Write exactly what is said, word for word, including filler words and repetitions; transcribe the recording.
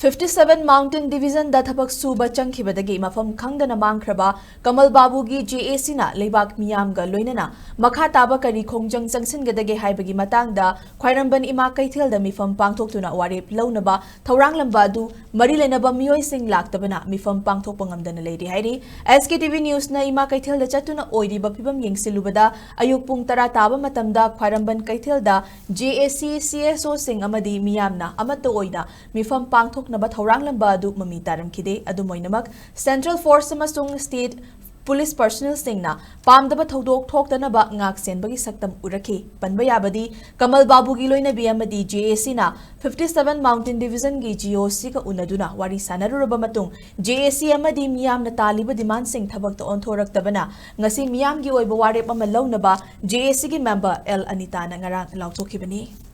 Fifty seven Mountain Division ꯗ ꯊꯕꯛ ꯁꯨꯕ ꯆꯪꯈꯤꯕꯗꯒꯤ ꯃꯐꯝ ꯈꯪꯗꯅ ꯃꯥꯡꯈ꯭ꯔꯕ ꯀꯃꯜ ꯕꯥꯕꯨꯒꯤ J A C ꯅ ꯂꯩꯕꯥꯛ ꯃꯤꯌꯥꯝꯒ ꯂꯣꯏꯅꯅ ꯃꯈꯥ ꯇꯥꯕ ꯀꯔꯤ ꯈꯣꯡꯖꯪ ꯆꯪꯁꯤꯟꯒꯗꯒꯦ ꯍꯥꯏꯕꯒꯤ ꯃꯇꯥꯡꯗ ꯈ꯭ꯋꯥꯏꯔꯝꯕꯟ ꯏꯃꯥ ꯀꯩꯊꯦꯜꯗ ꯃꯤꯐꯝ ꯄꯥꯡꯊꯣꯛꯇꯨꯅ ꯋꯥꯔꯦꯞ ꯂꯧꯅꯕ ꯊꯧꯔꯥꯡꯂꯝꯕ ꯑꯗꯨ ꯃꯔꯤ ꯂꯩꯅꯕ ꯃꯤꯑꯣꯏꯁꯤꯡ ꯂꯥꯛꯇꯕꯅ ꯃꯤꯐꯝ ꯄꯥꯡꯊꯣꯛꯄ ꯉꯝꯗꯅ ꯂꯩꯔꯤ ꯍꯥꯏꯔꯤ꯫ S K T V News ꯅ ꯏꯃꯥ ꯀꯩꯊꯦꯜꯗ ꯆꯠꯇꯨꯅ ꯑꯣꯏꯔꯤꯕ ꯐꯤꯕꯝ ꯌꯦꯡꯁꯤꯜꯂꯨꯕꯗ, ꯑꯌꯨꯛ ꯄꯨꯡ ꯇꯔꯥ ꯇꯥꯕ ꯃꯇꯝꯗ ꯈ꯭ꯋꯥꯏꯔꯝꯕꯟ ꯀꯩꯊꯦꯜꯗ J A C, C S O ꯁꯤꯡ ꯑꯃꯗꯤ ꯃꯤꯌꯥꯝꯅ ꯑꯃꯠꯇ ꯑꯣꯏꯅ ꯃꯤꯐꯝ ꯄꯥꯡꯊꯣꯛꯅꯕ ꯊꯧꯔꯥꯡꯂꯝꯕ ꯑꯗꯨ ꯃꯃꯤ ꯇꯥꯔꯝꯈꯤꯗꯦ꯫ ꯑꯗꯨꯝ ꯑꯣꯏꯅꯃꯛ, Central Force ꯑꯃꯁꯨꯡ State Police personnel ꯁꯤꯡꯅ ꯄꯥꯝꯗꯕ ꯊꯧꯗꯣꯛ ꯊꯣꯛꯇꯅꯕ ꯉꯥꯛ ꯁꯦꯟꯕꯒꯤ ꯁꯛꯇꯝ ꯎꯔꯛꯈꯤ꯫ ꯄꯟꯕ ꯌꯥꯕꯗꯤ, ꯀꯃꯜ ꯕꯥꯕꯨꯒꯤ ꯂꯣꯏꯅꯕꯤ ꯑꯃꯗꯤ J A C ꯅ ꯐꯤꯐꯇꯤ ꯁꯚꯦꯟ Mountain Division ꯒꯤ G O C ꯒ ꯎꯅꯗꯨꯅ ꯋꯥꯔꯤ ꯁꯥꯟꯅꯔꯨꯔꯕ ꯃꯇꯨꯡ, J A C ꯑꯃꯗꯤ ꯃꯤꯌꯥꯝꯅ ꯇꯥꯜꯂꯤꯕ demand ꯁꯤꯡ ꯊꯕꯛꯇ ꯑꯣꯟꯊꯣꯔꯛꯇꯕꯅ ꯉꯁꯤ ꯃꯤꯌꯥꯝꯒꯤ ꯑꯣꯏꯕ ꯋꯥꯔꯦꯞ ꯑꯃ ꯂꯧꯅꯕ J A C ꯒꯤ member L ꯑꯅꯤꯇꯥꯅ ꯉꯔꯥꯡ ꯂꯥꯎꯊꯣꯛꯈꯤꯕꯅꯤ꯫